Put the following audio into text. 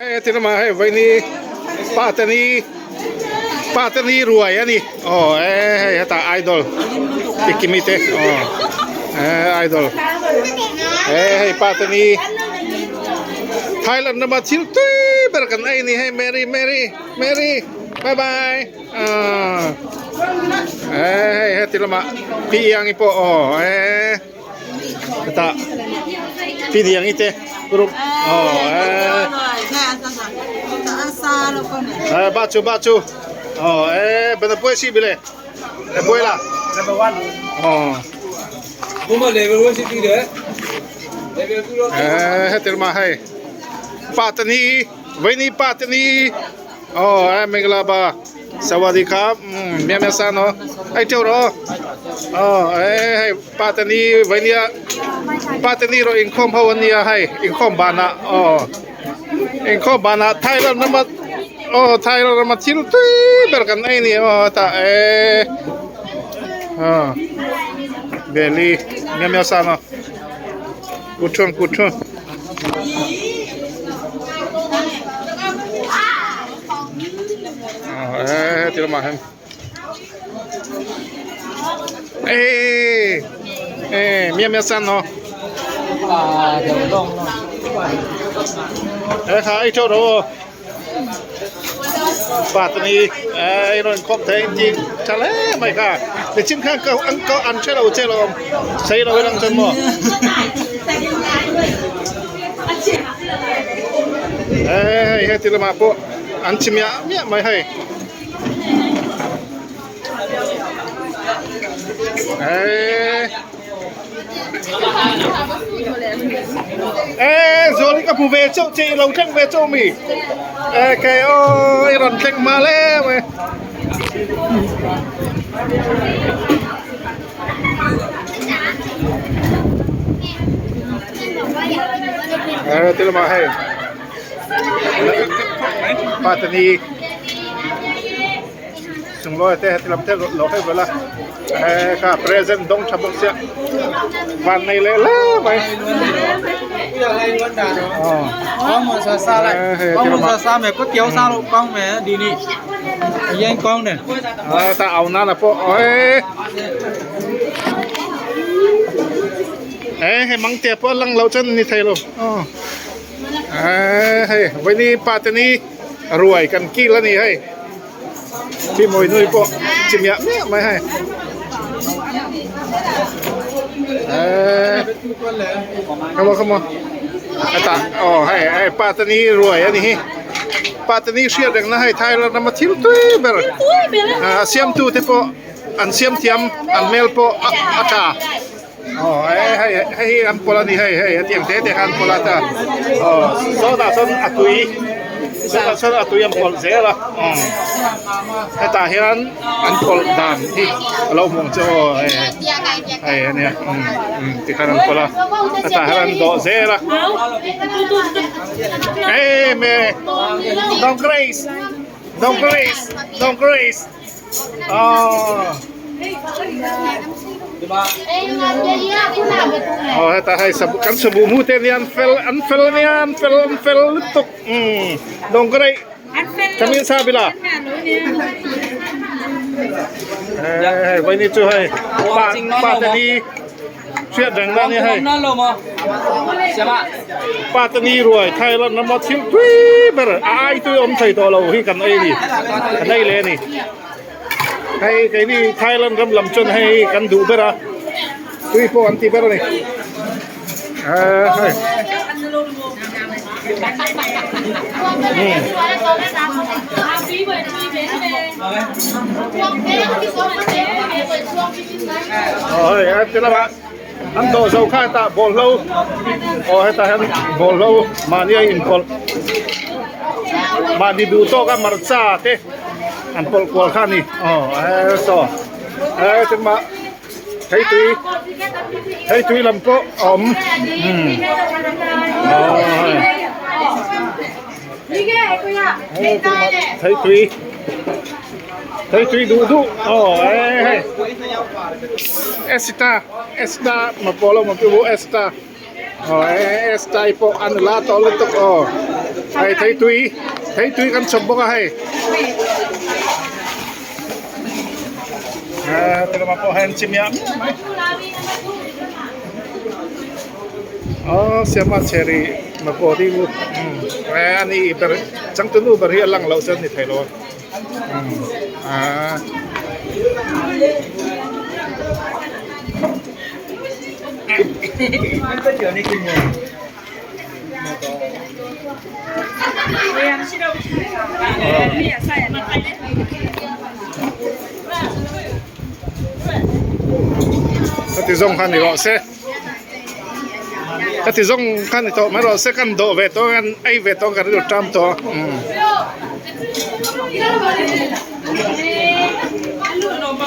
Hei ti lamah hei vaini Patani Patani ruai a ni aw hei hetah idol Tikimi te aw idol hei Patani Thailand lama thil tui ber kan ei a ni hei Mary Mary Mary bye bye hei heti lamah Pi Iangi pawh aw eh. Hetah pi diangi te group aw eh ba chu ba chu aw eh bana puai si bile e puai la aw eh hetir ma hei pa tani vaini pa tani aw eh mengla ba Sawadi kha mia mia sa no ai teu ro aw eh hei pa te ni vainia pa te ni ro inkhawm ho ania hei inkhawm banah aw inkhawm banah Thailand rama aw Thailand rama thil tui ber kan ei ni aw tah eh aw Delhi mia mia sa no kut thung kut thung. Ờ, thì mà em ê ê mia mia san nó ê khá ít chỗ đâu ปาตนีเอ้ยรอนครบแทงจริงทะเลไม่ค่ะแต่จิ้มข้างก็อันก็อันใช่เราใช่เราใช่เราไว้ลังจนหมดเอ้ยเฮ้ยติลมาปุ๊อันชิมยาเมียไม่ให้เอ้ย Ê, rồi cái phù về chỗ chị lầu tranh về chỗ mì. Ê, cái ơi, ròn tranh mà lê mày. Ê, thế là mà hay. Patani. Chung lawi te heti lam te lo hei vel a eh kha present dawng tha bawk sia van nei leh hle mai aw ta au nana pawh eh eh hei mang te pawh a lang loh chuan ni thei lo aw eh hei vawiini pa te ni ruai kan kil a ni hei. Khi mồi nuôi pawh chi miah miah mai hei eee come on come on hetah aw hei hei pa te ni ruai a ni hi pa te ni hriat reng na hei Thailand rama thil tui ber a siamtu te pawh an siam thiam an hmel pawh a tha aw hei hei hei hi an pawlh a ni hei hei hetiang te te kha an pawlh a ta aw sawtah sawn a tui sawtah sawn a tui an pawlh zel a umm hetah hian an pawlh dan hi a lo hmuh ang chu aw hei hei a nia umm umm tikhan an pawlh a hetah hian an dawh zel a em e dong grace dong grace dong grace. Aw heta hei sabu kan sabu hmu te nia an fel an fel ania an fel an fel lutuk umm dawng ka reih Tamil sa bila hei vaini chu hei pa pa te ni hriat reng na nia hei pa te ni ruai Thailand rama thil tui ber a ai tui awm thei tawh lo hi kan ei ni kan ei leh a ni hei keini Thailand ram lam chuan hei kan duh ber a tui pawh an ti ber a ni eh hei. Aw hei a ti lama an dawh zo kha hetah bawlhlo aw hetah hian bawlhlo mahni a inpawlh mahni duh tawk a hmarcha te an pawlh kual kha a ni aw e saw e chungmah theitui theitui lam pawh a awm umm aw hei theitui. Thei tui duh duh aw eh hei Esta Esta ma pawh lo ma pu Esta aw eh Esta i pawh an la tawh lutuk aw. Hei theitui theitui kan chhawp bawk a hei. Aa ti lamah pawh hian chi miah miah mai. Aw siama chheri makawri u a ni ber changtunu ber hi a lang loh chuan ni thei lo a aa. Ka ti zawng kha ni rawh se ka ti zawng kha ni tawh mai rawh se kan dawh ve tawh kan ei ve tawh ka rilru tam tawh.